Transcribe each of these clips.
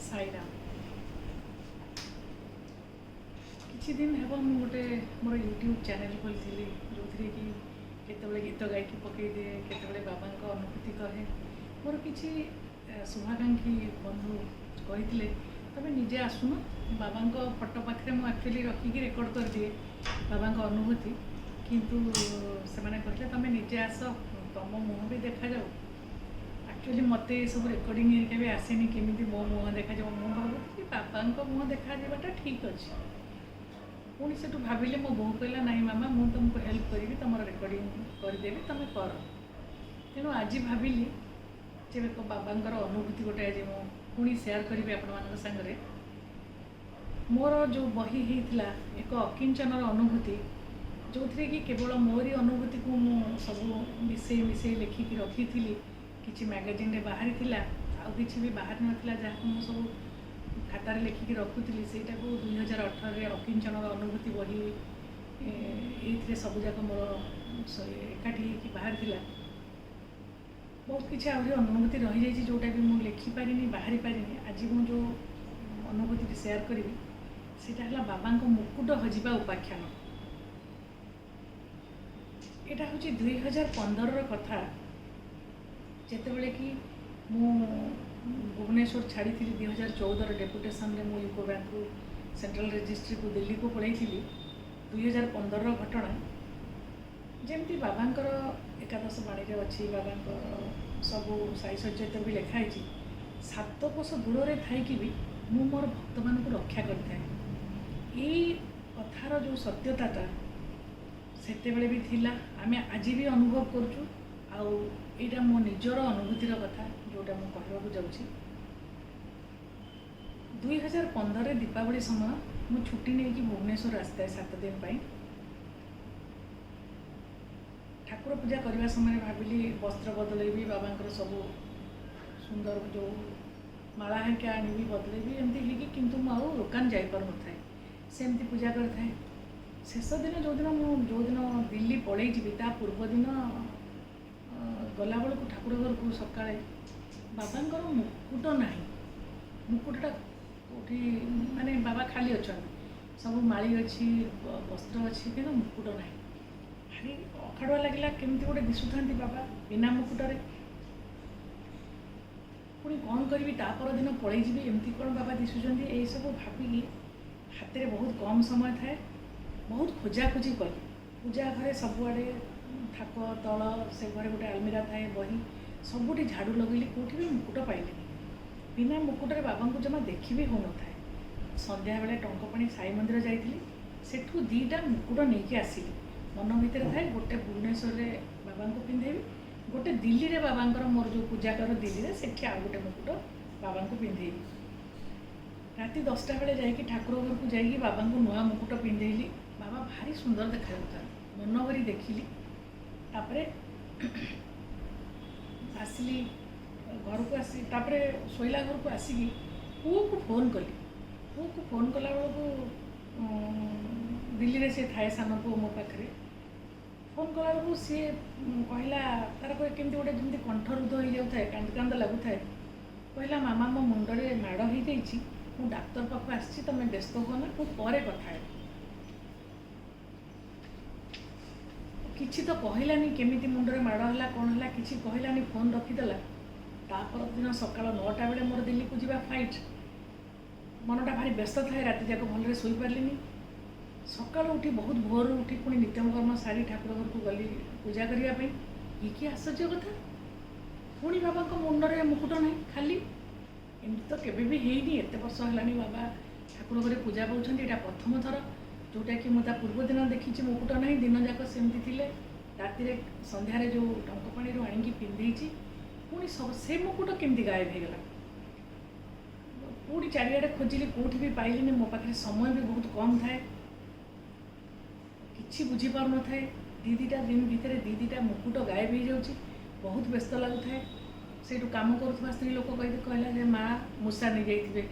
ସାଇରାମ। କିଛି ଦିନ ହେବ ମୁଁ ଗୋଟେ ମୋର ୟୁଟ୍ୟୁବ୍ ଚ୍ୟାନେଲ୍ ଖୋଲିଥିଲି, ଯେଉଁଥିରେ କି କେତେବେଳେ ଗୀତ ଗାଇକି ପକାଇଦିଏ, କେତେବେଳେ ବାବାଙ୍କ ଅନୁଭୂତି କହେ। ମୋର କିଛି ଶୁଭାକାଂକ୍ଷୀ ବନ୍ଧୁ କହିଥିଲେ, ତମେ ନିଜେ ଆସୁନ। ବାବାଙ୍କ ଫଟୋ ପାଖରେ ମୁଁ ଆକ୍ଚୁଆଲି ରଖିକି ରେକର୍ଡ଼ କରିଦିଏ ବାବାଙ୍କ ଅନୁଭୂତି, କିନ୍ତୁ ସେମାନେ କହିଲେ, ତମେ ନିଜେ ଆସ, ତମ ମୁହଁ ବି ଦେଖାଯାଉ। ଆକ୍ଚୁଆଲି ମୋତେ ଏସବୁ ରେକର୍ଡ଼ିଂ ହେରିକା ବି ଆସେନି, କେମିତି ମୋ ମୁହଁ ଦେଖାଯିବ। ମୁଁ ଭାବୁଥିଲି ବାବାଙ୍କ ମୁହଁ ଦେଖାଯିବାଟା ଠିକ୍ ଅଛି। ପୁଣି ସେଠୁ ଭାବିଲି, ମୋ ବୋହୂ କହିଲା, ନାଇଁ ମାମା, ମୁଁ ତୁମକୁ ହେଲ୍ପ କରିବି, ତୁମର ରେକର୍ଡ଼ିଂ କରିଦେବି, ତୁମେ କର। ତେଣୁ ଆଜି ଭାବିଲି ଯେ ଏକ ବାବାଙ୍କର ଅନୁଭୂତି ଗୋଟେ ଆଜି ମୁଁ ପୁଣି ସେୟାର କରିବି ଆପଣମାନଙ୍କ ସାଙ୍ଗରେ। ମୋର ଯେଉଁ ବହି ହେଇଥିଲା ଏକ ଅକିଞ୍ଚନର ଅନୁଭୂତି, ଯେଉଁଥିରେ କି କେବଳ ମୋରି ଅନୁଭୂତିକୁ ମୁଁ ସବୁ ମିଶେଇ ମିଶେଇ ଲେଖିକି ରଖିଥିଲି। କିଛି ମ୍ୟାଗାଜିନ୍ରେ ବାହାରିଥିଲା, ଆଉ କିଛି ବି ବାହାରି ନଥିଲା, ଯାହାକୁ ମୁଁ ସବୁ ଖାତାରେ ଲେଖିକି ରଖୁଥିଲି। ସେଇଟାକୁ 2018ରେ ଅକିଞ୍ଚନର ଅନୁଭୂତି ବହି ଏଇଥିରେ ସବୁଯାକ ମୋର ଏକାଠି ହେଇକି ବାହାରିଥିଲା। ବହୁତ କିଛି ଆହୁରି ଅନୁଭୂତି ରହିଯାଇଛି, ଯେଉଁଟା ବି ମୁଁ ଲେଖିପାରିନି, ବାହାରି ପାରିନି। ଆଜି ମୁଁ ଯେଉଁ ଅନୁଭୂତିଟି ସେୟାର କରିବି, ସେଇଟା ହେଲା ବାବାଙ୍କ ମୁକୁଟ ହଜିବା ଉପାଖ୍ୟାନ। ଏଇଟା ହେଉଛି 2015ର କଥା, ଯେତେବେଳେ କି ମୁଁ ଭୁବନେଶ୍ୱର ଛାଡ଼ିଥିଲି। 2014ର ଡେପୁଟେସନରେ ମୁଁ ୟୁକୋ ବ୍ୟାଙ୍କରୁ ସେଣ୍ଟ୍ରାଲ ରେଜିଷ୍ଟ୍ରିକୁ ଦିଲ୍ଲୀକୁ ପଳାଇଥିଲି। 2015ର ଘଟଣା। ଯେମିତି ବାବାଙ୍କର ଏକାଦଶ ବାଣୀରେ ଅଛି, ବାବାଙ୍କର ସବୁ ସାଇ ସଚରିତ ବି ଲେଖା ହେଇଛି, 7 କୋଶ ଦୂରରେ ଥାଇକି ବି ମୁଁ ମୋର ଭକ୍ତମାନଙ୍କୁ ରକ୍ଷା କରିଥାଏ। ଏଇ କଥାର ଯେଉଁ ସତ୍ୟତାଟା ସେତେବେଳେ ବି ଥିଲା, ଆମେ ଆଜି ବି ଅନୁଭବ କରୁଛୁ। ଆଉ ଏଇଟା ମୋ ନିଜର ଅନୁଭୂତିର କଥା, ଯେଉଁଟା ମୁଁ କହିବାକୁ ଯାଉଛି। 2015ରେ ଦୀପାବଳି ସମୟ, ମୁଁ ଛୁଟି ନେଇକି ଭୁବନେଶ୍ୱର ଆସିଥାଏ 7 ଦିନ ପାଇଁ। ଠାକୁର ପୂଜା କରିବା ସମୟରେ ଭାବିଲି ବସ୍ତ୍ର ବଦଳେଇବି, ବାବାଙ୍କର ସବୁ ସୁନ୍ଦର ଯେଉଁ ମାଳା ହେରିକା ଆଣିବି, ବଦଳେଇବି, ଏମିତି ହେଇକି। କିନ୍ତୁ ମୁଁ ଆଉ ଦୋକାନ ଯାଇପାରୁନଥାଏ, ସେମିତି ପୂଜା କରିଥାଏ। ଶେଷ ଦିନ, ଯେଉଁଦିନ ମୁଁ ଯେଉଁଦିନ ଦିଲ୍ଲୀ ପଳେଇଯିବି, ତା ପୂର୍ବଦିନ ଗଲାବେଳକୁ ଠାକୁର ଘରକୁ ସକାଳେ ବାବାଙ୍କର ମୁକୁଟ ନାହିଁ। ମୁକୁଟଟା କେଉଁଠି, ମାନେ ବାବା ଖାଲି ଅଛନ୍ତି, ସବୁ ମାଳି ଅଛି, ବସ୍ତ୍ର ଅଛି, କିନ୍ତୁ ମୁକୁଟ ନାହିଁ। ଭାରି ଅଖାଡ଼ୁଆ ଲାଗିଲା, କେମିତି ଗୋଟେ ଦିଶୁଥାନ୍ତି ବାବା ବିନା ମୁକୁଟରେ। ପୁଣି କ'ଣ କରିବି, ତା ପରଦିନ ପଳେଇଯିବି, ଏମିତି କ'ଣ ବାବା ଦିଶୁଛନ୍ତି, ଏଇସବୁ ଭାବିକି ହାତରେ ବହୁତ କମ୍ ସମୟ ଥାଏ। ବହୁତ ଖୋଜାଖୋଜି କଲି ପୂଜା ଘରେ ସବୁଆଡ଼େ, ଥାକ ତଳ, ସେ ଘରେ ଗୋଟେ ଆଲମିରା ଥାଏ, ବହି ସବୁଠି ଝାଡ଼ୁ ଲଗେଇଲି, କେଉଁଠି ବି ମୁକୁଟ ପାଇଲିନି। ବିନା ମୁକୁଟରେ ବାବାଙ୍କୁ ଜମା ଦେଖି ବି ହେଉନଥାଏ। ସନ୍ଧ୍ୟାବେଳେ ଟଙ୍କପାଣି ସାଇ ମନ୍ଦିର ଯାଇଥିଲି, ସେଠୁ ଦୁଇଟା ମୁକୁଟ ନେଇକି ଆସିଲି। ମନ ଭିତରେ ଥାଏ, ଗୋଟେ ଭୁବନେଶ୍ୱରରେ ବାବାଙ୍କୁ ପିନ୍ଧେଇବି, ଗୋଟେ ଦିଲ୍ଲୀରେ ବାବାଙ୍କର, ମୋର ଯେଉଁ ପୂଜା କର ଦିଲ୍ଲୀରେ, ସେଠି ଆଉ ଗୋଟେ ମୁକୁଟ ବାବାଙ୍କୁ ପିନ୍ଧେଇବି। ରାତି 10ଟା ବେଳେ ଯାଇକି ଠାକୁର ଘରକୁ ଯାଇକି ବାବାଙ୍କୁ ନୂଆ ମୁକୁଟ ପିନ୍ଧେଇଲି। ବାବା ଭାରି ସୁନ୍ଦର ଦେଖାଯାଉଥାନ୍ତି, ମନ ଭରି ଦେଖିଲି। ତାପରେ ଆସିଲି ଘରକୁ। ଆସି ତାପରେ ଶୋଇଲା ଘରକୁ ଆସିକି ପୁଅକୁ ଫୋନ୍ କଲି। ପୁଅକୁ ଫୋନ୍ କଲାବେଳକୁ, ଦିଲ୍ଲୀରେ ସେ ଥାଏ ସାନ ପୁଅ ମୋ ପାଖରେ, ଫୋନ୍ କଲାବେଳକୁ ସିଏ କହିଲା, ତାର କେମିତି ଗୋଟେ ଯେମିତି କଣ୍ଠରୁଦ୍ଧ ହେଇଯାଉଥାଏ, କାନ୍ଦ କାନ୍ଦ ଲାଗୁଥାଏ। କହିଲା, ମାମା, ମୋ ମୁଣ୍ଡରେ ମାଡ଼ ହେଇଯାଇଛି, ମୁଁ ଡାକ୍ତର ପାଖକୁ ଆସିଛି, ତମେ ବ୍ୟସ୍ତ ହୁଅ ନା, ମୁଁ ପରେ କଥା ହେବି। କିଛି ତ କହିଲାନି, କେମିତି ମୁଣ୍ଡରେ ମାଡ଼ ହେଲା, କ'ଣ ହେଲା, କିଛି କହିଲାନି, ଫୋନ୍ ରଖିଦେଲା। ତା ପରଦିନ ସକାଳ 9ଟା ବେଳେ ମୋର ଦିଲ୍ଲୀକୁ ଯିବା ଫ୍ଲାଇଟ୍। ମନଟା ଭାରି ବ୍ୟସ୍ତ ଥାଏ, ରାତି ଯାକ ଭଲରେ ଶୋଇପାରିଲିନି। ସକାଳୁ ଉଠି, ବହୁତ ଭୋରରୁ ଉଠି, ପୁଣି ନିତ୍ୟକର୍ମ ସାରି ଠାକୁର ଘରକୁ ଗଲି ପୂଜା କରିବା ପାଇଁ। ଇଏ କି ଆଶ୍ଚର୍ଯ୍ୟ କଥା, ପୁଣି ବାବାଙ୍କ ମୁଣ୍ଡରେ ମୁକୁଟ ନାହିଁ, ଖାଲି। ଏମିତି ତ କେବେ ବି ହେଇନି, ଏତେ ବର୍ଷ ହେଲାଣି ବାବା ଠାକୁର ଘରେ ପୂଜା ପାଉଛନ୍ତି, ଏଇଟା ପ୍ରଥମ ଥର ଯେଉଁଟାକି ମୁଁ ତା ପୂର୍ବ ଦିନ ଦେଖିଛି ମୁକୁଟ ନାହିଁ। ଦିନ ଯାକ ସେମିତି ଥିଲେ, ରାତିରେ ସନ୍ଧ୍ୟାରେ ଯେଉଁ ଟଙ୍କପାଣିରୁ ଆଣିକି ପିନ୍ଧେଇଛି, ପୁଣି ସେ ମୁକୁଟ କେମିତି ଗାୟବ ହେଇଗଲା? ପୁଣି ଚାରିଆଡ଼େ ଖୋଜିଲି, କେଉଁଠି ବି ପାଇଲିନି। ମୋ ପାଖରେ ସମୟ ବି ବହୁତ କମ୍ ଥାଏ, କିଛି ବୁଝିପାରୁନଥାଏ। ଦୁଇ ଦୁଇଟା ଦିନ ଭିତରେ ଦୁଇ ଦୁଇଟା ମୁକୁଟ ଗାୟବ ହେଇଯାଉଛି, ବହୁତ ବ୍ୟସ୍ତ ଲାଗୁଥାଏ। ସେଇଠୁ କାମ କରୁଥିବା ସ୍ତ୍ରୀ ଲୋକ କହିଲା ଯେ ମା ମୂଷା ନେଇଯାଇଥିବେ।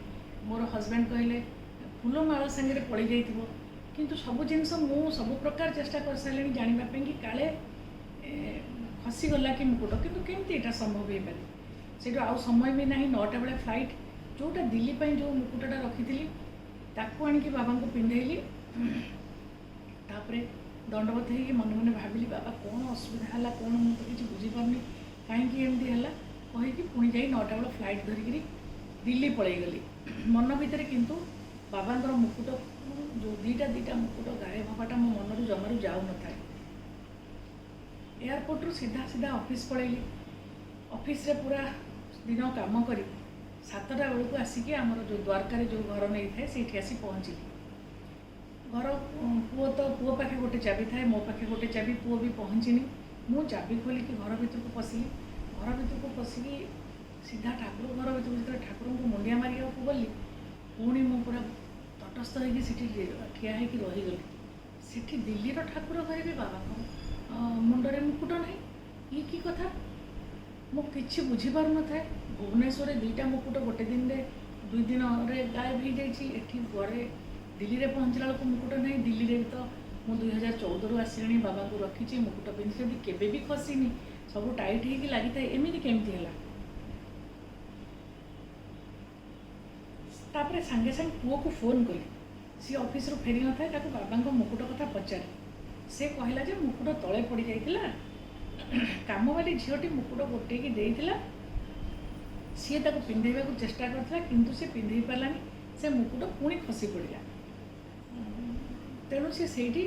ମୋର ହଜବେଣ୍ଡ କହିଲେ, ଫୁଲମାଳ ସାଙ୍ଗରେ ପଳେଇ ଯାଇଥିବ। କିନ୍ତୁ ସବୁ ଜିନିଷ ମୁଁ ସବୁ ପ୍ରକାର ଚେଷ୍ଟା କରିସାରିଲିଣି ଜାଣିବା ପାଇଁ କି କାଳେ ଖସିଗଲା କି ମୁକୁଟ, କିନ୍ତୁ କେମିତି ଏଇଟା ସମ୍ଭବ ହେଇପାରେ? ସେଇଠୁ ଆଉ ସମୟ ବି ନାହିଁ, 9ଟା ବେଳେ ଫ୍ଲାଇଟ୍। ଯେଉଁଟା ଦିଲ୍ଲୀ ପାଇଁ ଯେଉଁ ମୁକୁଟଟା ରଖିଥିଲି ତାକୁ ଆଣିକି ବାବାଙ୍କୁ ପିନ୍ଧେଇଲି। ତାପରେ ଦଣ୍ଡବତ ହେଇକି ମନେ ମନେ ଭାବିଲି, ବାବା କ'ଣ ଅସୁବିଧା ହେଲା କ'ଣ, ମୁଁ ତ କିଛି ବୁଝିପାରୁନି, କାହିଁକି ଏମିତି ହେଲା କହିକି ପୁଣି ଯାଇ 9ଟା ବେଳେ ଫ୍ଲାଇଟ୍ ଧରିକିରି ଦିଲ୍ଲୀ ପଳେଇଗଲି। ମନ ଭିତରେ କିନ୍ତୁ ବାବାଙ୍କର ମୁକୁଟ ଯେଉଁ ଦୁଇଟା ଦୁଇଟା ମୁକୁଟ ଗାୟବ ହେବାଟା ମୋ ମନରୁ ଜମାରୁ ଯାଉନଥାଏ। ଏୟାରପୋର୍ଟରୁ ସିଧା ସିଧା ଅଫିସ୍ ପଳେଇଲି। ଅଫିସରେ ପୁରା ଦିନ କାମ କରି 7ଟା ବେଳକୁ ଆସିକି ଆମର ଯେଉଁ ଦ୍ୱାରକାରେ ଯେଉଁ ଘର ନେଇଥାଏ ସେଇଠି ଆସି ପହଞ୍ଚିଲି। ଘର ପୁଅ ତ ପୁଅ ପାଖେ ଗୋଟେ ଚାବି ଥାଏ, ମୋ ପାଖେ ଗୋଟେ ଚାବି, ପୁଅ ବି ପହଞ୍ଚିନି। ମୁଁ ଚାବି ଖୋଲିକି ଘର ଭିତରକୁ ପଶିଲି। ଘର ଭିତରକୁ ପଶିକି ସିଧା ଠାକୁର ଘର ଭିତରକୁ ଯେତେବେଳେ ଠାକୁରଙ୍କୁ ମୁଣ୍ଡିଆ ମାରିବାକୁ ଗଲି, ପୁଣି ମୁଁ ପୁରା ତଟସ୍ଥ ହେଇକି ସେଠି ଠିଆ ହେଇକି ରହିଗଲି। ସେଠି ଦିଲ୍ଲୀର ଠାକୁର ଘରେ ବି ବାବାଙ୍କ ମୁଣ୍ଡରେ ମୁକୁଟ ନାହିଁ। ଇଏ କି କଥା, ମୁଁ କିଛି ବୁଝିପାରୁନଥାଏ। ଭୁବନେଶ୍ୱରରେ ଦୁଇଟା ମୁକୁଟ ଗୋଟେ ଦିନରେ 2 ଦିନରେ ଗାୟବ ହେଇଯାଇଛି, ଏଠି ଘରେ ଦିଲ୍ଲୀରେ ପହଞ୍ଚିଲା ବେଳକୁ ମୁକୁଟ ନାହିଁ। ଦିଲ୍ଲୀରେ ବି ତ ମୁଁ 2014ରୁ ଆସିଲିଣି, ବାବାଙ୍କୁ ରଖିଛି, ମୁକୁଟ ପିନ୍ଧିଛନ୍ତି, କେବେ ବି ଖସିନି, ସବୁ ଟାଇଟ୍ ହେଇକି ଲାଗିଥାଏ, ଏମିତି କେମିତି ହେଲା? ତାପରେ ସାଙ୍ଗେ ସାଙ୍ଗେ ପୁଅକୁ ଫୋନ୍ କଲି। ସିଏ ଅଫିସରୁ ଫେରି ନଥାଏ, ତାକୁ ବାବାଙ୍କ ମୁକୁଟ କଥା ପଚାରିଲି। ସେ କହିଲା ଯେ ମୁକୁଟ ତଳେ ପଡ଼ିଯାଇଥିଲା, କାମବାଲି ଝିଅଟି ମୁକୁଟ ଗୋଟେଇକି ଦେଇଥିଲା, ସିଏ ତାକୁ ପିନ୍ଧେଇବାକୁ ଚେଷ୍ଟା କରିଥିଲା କିନ୍ତୁ ସେ ପିନ୍ଧେଇ ପାରିଲାନି, ସେ ମୁକୁଟ ପୁଣି ଖସି ପଡ଼ିଲା, ତେଣୁ ସେ ସେଇଠି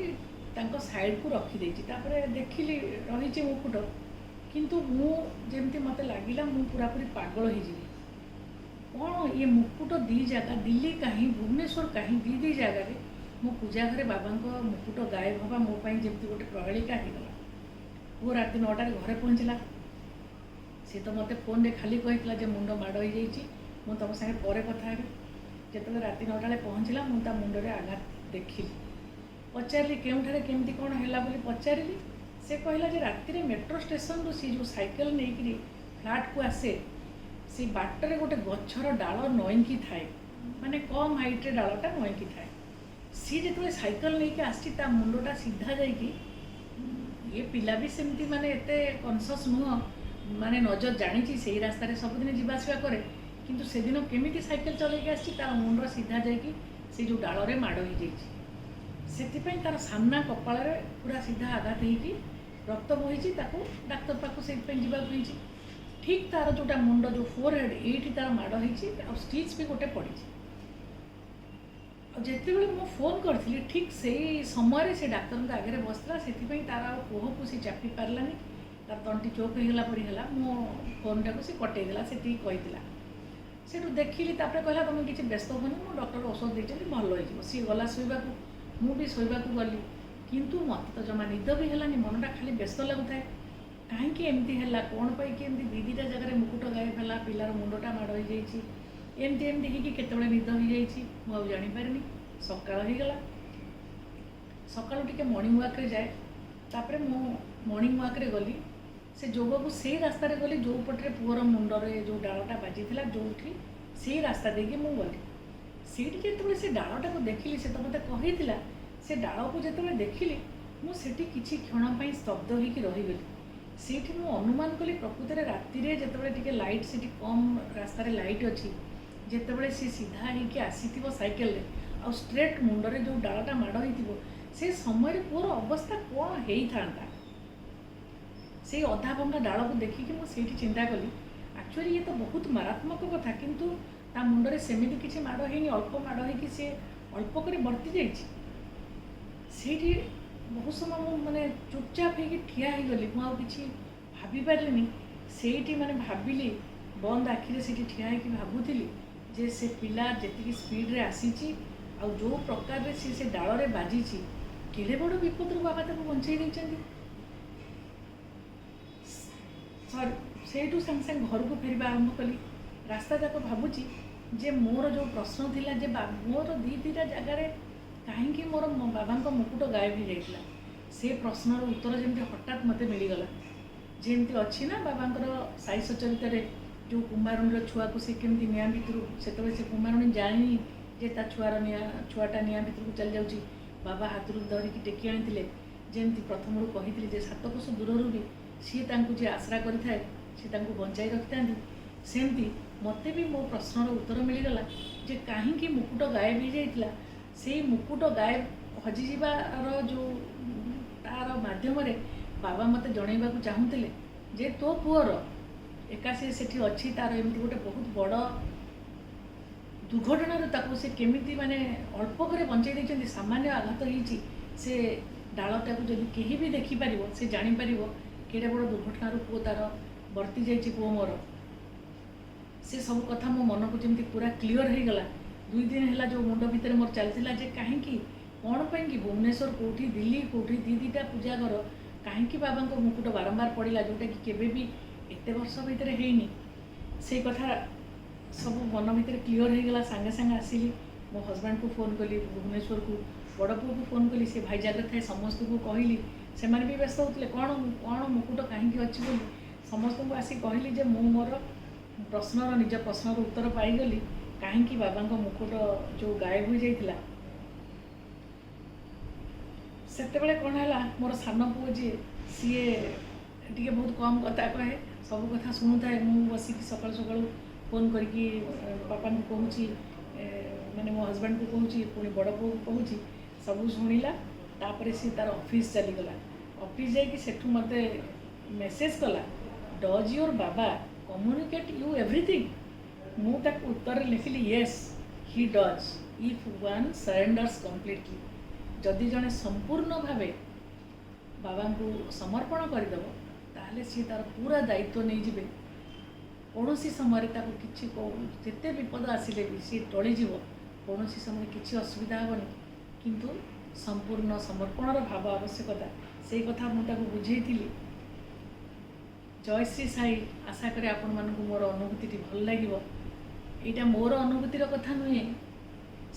ତାଙ୍କ ସାଇଡ଼କୁ ରଖିଦେଇଛି। ତାପରେ ଦେଖିଲି ରହିଛି ମୁକୁଟ, କିନ୍ତୁ ମୁଁ ଯେମିତି ମୋତେ ଲାଗିଲା ମୁଁ ପୁରାପୁରି ପାଗଳ ହେଇଯିବି। କ'ଣ ଇଏ ମୁକୁଟ ଦୁଇ ଜାଗା, ଦିଲ୍ଲୀ କାହିଁ ଭୁବନେଶ୍ୱର କାହିଁ, ଦୁଇ ଦୁଇ ଜାଗାରେ ମୋ ପୂଜା ଘରେ ବାବାଙ୍କ ମୁକୁଟ ଗାୟବ ହେବା ମୋ ପାଇଁ ଯେମିତି ଗୋଟେ ପ୍ରହେଳିକା ହେଇଗଲା। ପୁଅ ରାତି 9ଟାରେ ଘରେ ପହଞ୍ଚିଲା। ସେ ତ ମୋତେ ଫୋନ୍ରେ ଖାଲି କହିଥିଲା ଯେ ମୁଣ୍ଡ ମାଡ଼ ହେଇଯାଇଛି, ମୁଁ ତୁମ ସାଙ୍ଗେ ପରେ କଥା ହେବି। ଯେତେବେଳେ ରାତି 9ଟା ବେଳେ ପହଞ୍ଚିଲା, ମୁଁ ତା ମୁଣ୍ଡରେ ଆଘାତ ଦେଖିଲି। ପଚାରିଲି କେଉଁଠାରେ କେମିତି କ'ଣ ହେଲା ବୋଲି ପଚାରିଲି। ସେ କହିଲା ଯେ ରାତିରେ ମେଟ୍ରୋ ଷ୍ଟେସନରୁ ସେ ଯେଉଁ ସାଇକେଲ ନେଇକିରି ଫ୍ଲାଟ୍କୁ ଆସେ, ସେ ବାଟରେ ଗୋଟେ ଗଛର ଡାଳ ନଇଁକି ଥାଏ, ମାନେ କମ୍ ହାଇଟ୍ରେ ଡାଳଟା ନଇଁକି ଥାଏ। ସିଏ ଯେତେବେଳେ ସାଇକେଲ ନେଇକି ଆସିଛି, ତା ମୁଣ୍ଡଟା ସିଧା ଯାଇକି, ଇଏ ପିଲା ବି ସେମିତି ମାନେ ଏତେ କନସସ୍ ନୁହଁ, ମାନେ ନଜର ଜାଣିଛି ସେଇ ରାସ୍ତାରେ ସବୁଦିନ ଯିବା ଆସିବା କରେ, କିନ୍ତୁ ସେଦିନ କେମିତି ସାଇକେଲ ଚଲେଇକି ଆସିଛି, ତା ମୁଣ୍ଡ ସିଧା ଯାଇକି ସେ ଯେଉଁ ଡାଳରେ ମାଡ଼ ହେଇଯାଇଛି। ସେଥିପାଇଁ ତାର ସାମ୍ନା କପାଳରେ ପୁରା ସିଧା ଆଘାତ ହେଇକି ରକ୍ତ ବୋହିଛି। ତାକୁ ଡାକ୍ତର ପାଖକୁ ସେଇଥିପାଇଁ ଯିବାକୁ ହେଇଛି। ଠିକ୍ ତାର ଯେଉଁଟା ମୁଣ୍ଡ ଯେଉଁ ଫୋର୍ ହେଡ଼୍, ଏଇଠି ତାର ମାଡ଼ ହେଇଛି ଆଉ ଷ୍ଟିଚ୍ ବି ଗୋଟେ ପଡ଼ିଛି। ଆଉ ଯେତେବେଳେ ମୁଁ ଫୋନ୍ କରିଥିଲି ଠିକ୍ ସେଇ ସମୟରେ ସେ ଡାକ୍ତରଙ୍କ ଆଗରେ ବସିଥିଲା, ସେଥିପାଇଁ ତାର ଆଉ କୋହକୁ ସେ ଚାପି ପାରିଲାନି, ତାର ତଣ୍ଟି ଚୋକ୍ ହେଇଗଲା ପରି ହେଲା। ମୋ ଫୋନ୍ଟାକୁ ସେ କଟେଇ ଦେଲା, ସେତିକି କହିଥିଲା। ସେଠୁ ଦେଖିଲି, ତାପରେ କହିଲା ତୁମେ କିଛି ବ୍ୟସ୍ତ ହୁଅନି, ମୁଁ ଡକ୍ଟର ଔଷଧ ଦେଇଛନ୍ତି, ଭଲ ହେଇଯିବ। ସିଏ ଗଲା ଶୋଇବାକୁ, ମୁଁ ବି ଶୋଇବାକୁ ଗଲି, କିନ୍ତୁ ମୋତେ ତ ଜମା ନିଦ ବି ହେଲାନି, ମନଟା ଖାଲି ବ୍ୟସ୍ତ ଲାଗୁଥାଏ। କାହିଁକି ଏମିତି ହେଲା, କ'ଣ ପାଇଁ କି ଏମିତି ଦୁଇ ଦୁଇଟା ଜାଗାରେ ମୁକୁଟ ଗାୟବ ହେଲା, ପିଲାର ମୁଣ୍ଡଟା ମାଡ଼ ହେଇଯାଇଛି, ଏମିତି ଏମିତି ହେଇକି କେତେବେଳେ ନିଦ ହେଇଯାଇଛି ମୁଁ ଆଉ ଜାଣିପାରିନି। ସକାଳ ହେଇଗଲା। ସକାଳୁ ଟିକେ ମର୍ଣ୍ଣିଂ ୱାକ୍ରେ ଯାଏ। ତାପରେ ମୁଁ ମର୍ଣ୍ଣିଂ ୱାକ୍ରେ ଗଲି, ସେ ଯୋଗକୁ ସେଇ ରାସ୍ତାରେ ଗଲି ଯେଉଁ ପଟରେ ପୁଅର ମୁଣ୍ଡରେ ଯେଉଁ ଡାଳଟା ବାଜିଥିଲା, ଯେଉଁଠି ସେଇ ରାସ୍ତା ଦେଇକି ମୁଁ ଗଲି। ସେଇଠି ଯେତେବେଳେ ସେ ଡାଳଟାକୁ ଦେଖିଲି, ସେ ତ ମୋତେ କହିଥିଲା, ସେ ଡାଳକୁ ଯେତେବେଳେ ଦେଖିଲି ମୁଁ ସେଠି କିଛି କ୍ଷଣ ପାଇଁ ସ୍ତବ୍ଧ ହେଇକି ରହିଗଲି। ସେଇଠି ମୁଁ ଅନୁମାନ କଲି ପ୍ରକୃତରେ ରାତିରେ ଯେତେବେଳେ ଟିକେ ଲାଇଟ୍ ସେଠି କମ୍ ରାସ୍ତାରେ ଲାଇଟ୍ ଅଛି, ଯେତେବେଳେ ସେ ସିଧା ହେଇକି ଆସିଥିବ ସାଇକେଲରେ ଆଉ ଷ୍ଟ୍ରେଟ୍ ମୁଣ୍ଡରେ ଯେଉଁ ଡାଳଟା ମାଡ଼ ହେଇଥିବ, ସେ ସମୟରେ ପୁଅର ଅବସ୍ଥା କ'ଣ ହେଇଥାନ୍ତା। ସେଇ ଅଧା ଭଙ୍ଗା ଡାଳକୁ ଦେଖିକି ମୁଁ ସେଇଠି ଚିନ୍ତା କଲି, ଆକ୍ଚୁଆଲି ଇଏ ତ ବହୁତ ମାରାତ୍ମକ କଥା, କିନ୍ତୁ ତା ମୁଣ୍ଡରେ ସେମିତି କିଛି ମାଡ଼ ହେଇନି, ଅଳ୍ପ ମାଡ଼ ହେଇକି ସିଏ ଅଳ୍ପ କରି ବର୍ତ୍ତି ଯାଇଛି। ସେଇଠି ବହୁତ ସମୟ ମୁଁ ମାନେ ଚୁପଚାପ ହେଇକି ଠିଆ ହେଇଗଲି, ମୁଁ ଆଉ କିଛି ଭାବିପାରିଲିନି। ସେଇଠି ମାନେ ଭାବିଲି, ବନ୍ଦ ଆଖିରେ ସେଇଠି ଠିଆ ହେଇକି ଭାବୁଥିଲି ଯେ ସେ ପିଲା ଯେତିକି ସ୍ପିଡ଼ରେ ଆସିଛି ଆଉ ଯେଉଁ ପ୍ରକାରରେ ସିଏ ସେ ଡାଳରେ ବାଜିଛି, କେଡ଼େ ବଡ଼ ବିପଦରୁ ବାବା ତାକୁ ବଞ୍ଚେଇ ଦେଇଛନ୍ତି। ସରି, ସେଇଠୁ ସାଙ୍ଗେ ସାଙ୍ଗେ ଘରକୁ ଫେରିବା ଆରମ୍ଭ କଲି। ରାସ୍ତା ଯାକ ଭାବୁଛି ଯେ ମୋର ଯେଉଁ ପ୍ରଶ୍ନ ଥିଲା ଯେ ମୋର ଦୁଇ ଦୁଇଟା ଜାଗାରେ କାହିଁକି ମୋର ବାବାଙ୍କ ମୁକୁଟ ଗାୟବ ହେଇଯାଇଥିଲା, ସେ ପ୍ରଶ୍ନର ଉତ୍ତର ଯେମିତି ହଠାତ୍ ମୋତେ ମିଳିଗଲା। ଯେମିତି ଅଛି ନା ବାବାଙ୍କର ସାଇ ସଚରିତରେ ଯେଉଁ କୁମ୍ଭାରୁଣୀର ଛୁଆକୁ ସେ କେମିତି ନିଆଁ ଭିତରୁ, ସେତେବେଳେ ସେ କୁମ୍ଭାରୁଣୀ ଜାଣିନି ଯେ ତା ଛୁଆର ନିଆଁ ଛୁଆଟା ନିଆଁ ଭିତରକୁ ଚାଲିଯାଉଛି, ବାବା ହାତରୁ ଧରିକି ଟେକି ଆଣିଥିଲେ। ଯେମିତି ପ୍ରଥମରୁ କହିଥିଲି ଯେ 7 କୋଶ ଦୂରରୁ ବି ସିଏ ତାଙ୍କୁ ଯିଏ ଆଶ୍ରା କରିଥାଏ ସିଏ ତାଙ୍କୁ ବଞ୍ଚାଇ ରଖିଥାନ୍ତି, ସେମିତି ମୋତେ ବି ମୋ ପ୍ରଶ୍ନର ଉତ୍ତର ମିଳିଗଲା ଯେ କାହିଁକି ମୁକୁଟ ଗାୟବ ହେଇଯାଇଥିଲା। ସେଇ ମୁକୁଟ ଗାୟବ ହଜିଯିବାର ଯେଉଁ ତାର ମାଧ୍ୟମରେ ବାବା ମୋତେ ଜଣେଇବାକୁ ଚାହୁଁଥିଲେ ଯେ ତୋ ପୁଅର ଏକା ସେ ସେଠି ଅଛି, ତାର ଏମିତି ଗୋଟେ ବହୁତ ବଡ଼ ଦୁର୍ଘଟଣାରୁ ତାକୁ ସେ କେମିତି ମାନେ ଅଳ୍ପକରେ ବଞ୍ଚେଇ ଦେଇଛନ୍ତି। ସାମାନ୍ୟ ଆଘାତ ହେଇଛି। ସେ ଡାଳଟାକୁ ଯଦି କେହି ବି ଦେଖିପାରିବ, ସେ ଜାଣିପାରିବ କେଡ଼େ ବଡ଼ ଦୁର୍ଘଟଣାରୁ ପୁଅ ତାର ବର୍ତ୍ତି ଯାଇଛି, ପୁଅ ମୋର। ସେ ସବୁ କଥା ମୋ ମନକୁ ଯେମିତି ପୁରା କ୍ଲିଅର୍ ହେଇଗଲା। 2 ଦିନ ହେଲା ଯେଉଁ ମୁଣ୍ଡ ଭିତରେ ମୋର ଚାଲିଥିଲା ଯେ କାହିଁକି, କ'ଣ ପାଇଁକି ଭୁବନେଶ୍ୱର କେଉଁଠି, ଦିଲ୍ଲୀ କେଉଁଠି, ଦୁଇ ଦୁଇଟା ପୂଜା ଘର, କାହିଁକି ବାବାଙ୍କ ମୁକୁଟ ବାରମ୍ବାର ପଡ଼ିଲା, ଯେଉଁଟାକି କେବେ ବି ଏତେ ବର୍ଷ ଭିତରେ ହେଇନି, ସେଇ କଥା ସବୁ ମନ ଭିତରେ କ୍ଲିଅର୍ ହେଇଗଲା। ସାଙ୍ଗେ ସାଙ୍ଗେ ଆସିଲି, ମୋ ହଜବ୍ୟାଣ୍ଡକୁ ଫୋନ୍ କଲି ଭୁବନେଶ୍ୱରକୁ, ବଡ଼ ପୁଅକୁ ଫୋନ୍ କଲି, ସେ ଭାଇଜାଗରେ ଥାଏ। ସମସ୍ତଙ୍କୁ କହିଲି। ସେମାନେ ବି ବ୍ୟସ୍ତ ହେଉଥିଲେ କ'ଣ କ'ଣ ମୁକୁଟ କାହିଁକି ଅଛି ବୋଲି। ସମସ୍ତଙ୍କୁ ଆସି କହିଲି ଯେ ମୁଁ ମୋର ପ୍ରଶ୍ନର, ନିଜ ପ୍ରଶ୍ନର ଉତ୍ତର ପାଇଗଲି, କାହିଁକି ବାବାଙ୍କ ମୁକୁଟ ଯେଉଁ ଗାୟବ ହୋଇଯାଇଥିଲା। ସେତେବେଳେ କ'ଣ ହେଲା, ମୋର ସାନ ପୁଅ ଯିଏ, ସିଏ ଟିକେ ବହୁତ କମ୍ କଥା କହେ, ସବୁ କଥା ଶୁଣୁଥାଏ। ମୁଁ ବସିକି ସକାଳୁ ସକାଳୁ ଫୋନ୍ କରିକି ବାପାଙ୍କୁ କହୁଛି, ମାନେ ମୋ ହଜବ୍ୟାଣ୍ଡକୁ କହୁଛି, ପୁଣି ବଡ଼ ପୁଅକୁ କହୁଛି, ସବୁ ଶୁଣିଲା। ତାପରେ ସିଏ ତାର ଅଫିସ୍ ଚାଲିଗଲା। ଅଫିସ୍ ଯାଇକି ସେଠୁ ମୋତେ ମେସେଜ୍ କଲା, "Does your Baba communicate you everything?" ମୁଁ ତାକୁ ଉତ୍ତରରେ ଲେଖିଲି, "Yes, he does, if one surrenders completely." ଯଦି ଜଣେ ସମ୍ପୂର୍ଣ୍ଣ ଭାବେ ବାବାଙ୍କୁ ସମର୍ପଣ କରିଦେବ, ତାହେଲେ ସିଏ ତାର ପୁରା ଦାୟିତ୍ୱ ନେଇଯିବେ। କୌଣସି ସମୟରେ ତାକୁ କିଛି ଯେତେ ବିପଦ ଆସିଲେ ବି ସିଏ ଟଳିଯିବ। କୌଣସି ସମୟରେ କିଛି ଅସୁବିଧା ହେବନି। କିନ୍ତୁ ସମ୍ପୂର୍ଣ୍ଣ ସମର୍ପଣର ଭାବ ଆବଶ୍ୟକତା। ସେଇ କଥା ମୁଁ ତାକୁ ବୁଝେଇଥିଲି। ଜୟ ଶ୍ରୀ ସାଇ। ଆଶା କରେ ଆପଣମାନଙ୍କୁ ମୋର ଅନୁଭୂତିଟି ଭଲ ଲାଗିବ। ଏଇଟା ମୋର ଅନୁଭୂତିର କଥା ନୁହେଁ।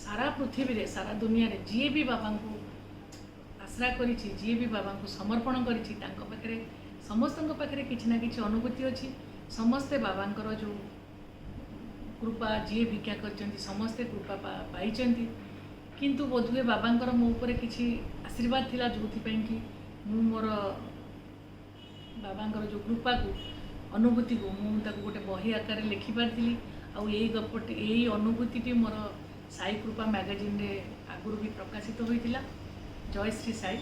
ସାରା ପୃଥିବୀରେ, ସାରା ଦୁନିଆରେ ଯିଏ ବି ବାବାଙ୍କୁ ଆଶ୍ରା କରିଛି, ଯିଏ ବି ବାବାଙ୍କୁ ସମର୍ପଣ କରିଛି, ତାଙ୍କ ପାଖରେ, ସମସ୍ତଙ୍କ ପାଖରେ କିଛି ନା କିଛି ଅନୁଭୂତି ଅଛି। ସମସ୍ତେ ବାବାଙ୍କର ଯେଉଁ କୃପା, ଯିଏ ଭିକ୍ଷା କରିଛନ୍ତି, ସମସ୍ତେ କୃପା ପାଇଛନ୍ତି। କିନ୍ତୁ ବୋଧହୁଏ ବାବାଙ୍କର ମୋ ଉପରେ କିଛି ଆଶୀର୍ବାଦ ଥିଲା, ଯେଉଁଥିପାଇଁ କି ମୁଁ ମୋର ବାବାଙ୍କର ଯେଉଁ କୃପାକୁ, ଅନୁଭୂତିକୁ ମୁଁ ତାକୁ ଗୋଟେ ବହି ଆକାରରେ ଲେଖିପାରିଥିଲି। ଆଉ ଏଇ ଗପଟି, ଏଇ ଅନୁଭୂତିଟି ମୋର ସାଇ କୃପା ମ୍ୟାଗାଜିନରେ ଆଗରୁ ବି ପ୍ରକାଶିତ ହୋଇଥିଲା। ଜୟ ଶ୍ରୀ ସାଇ।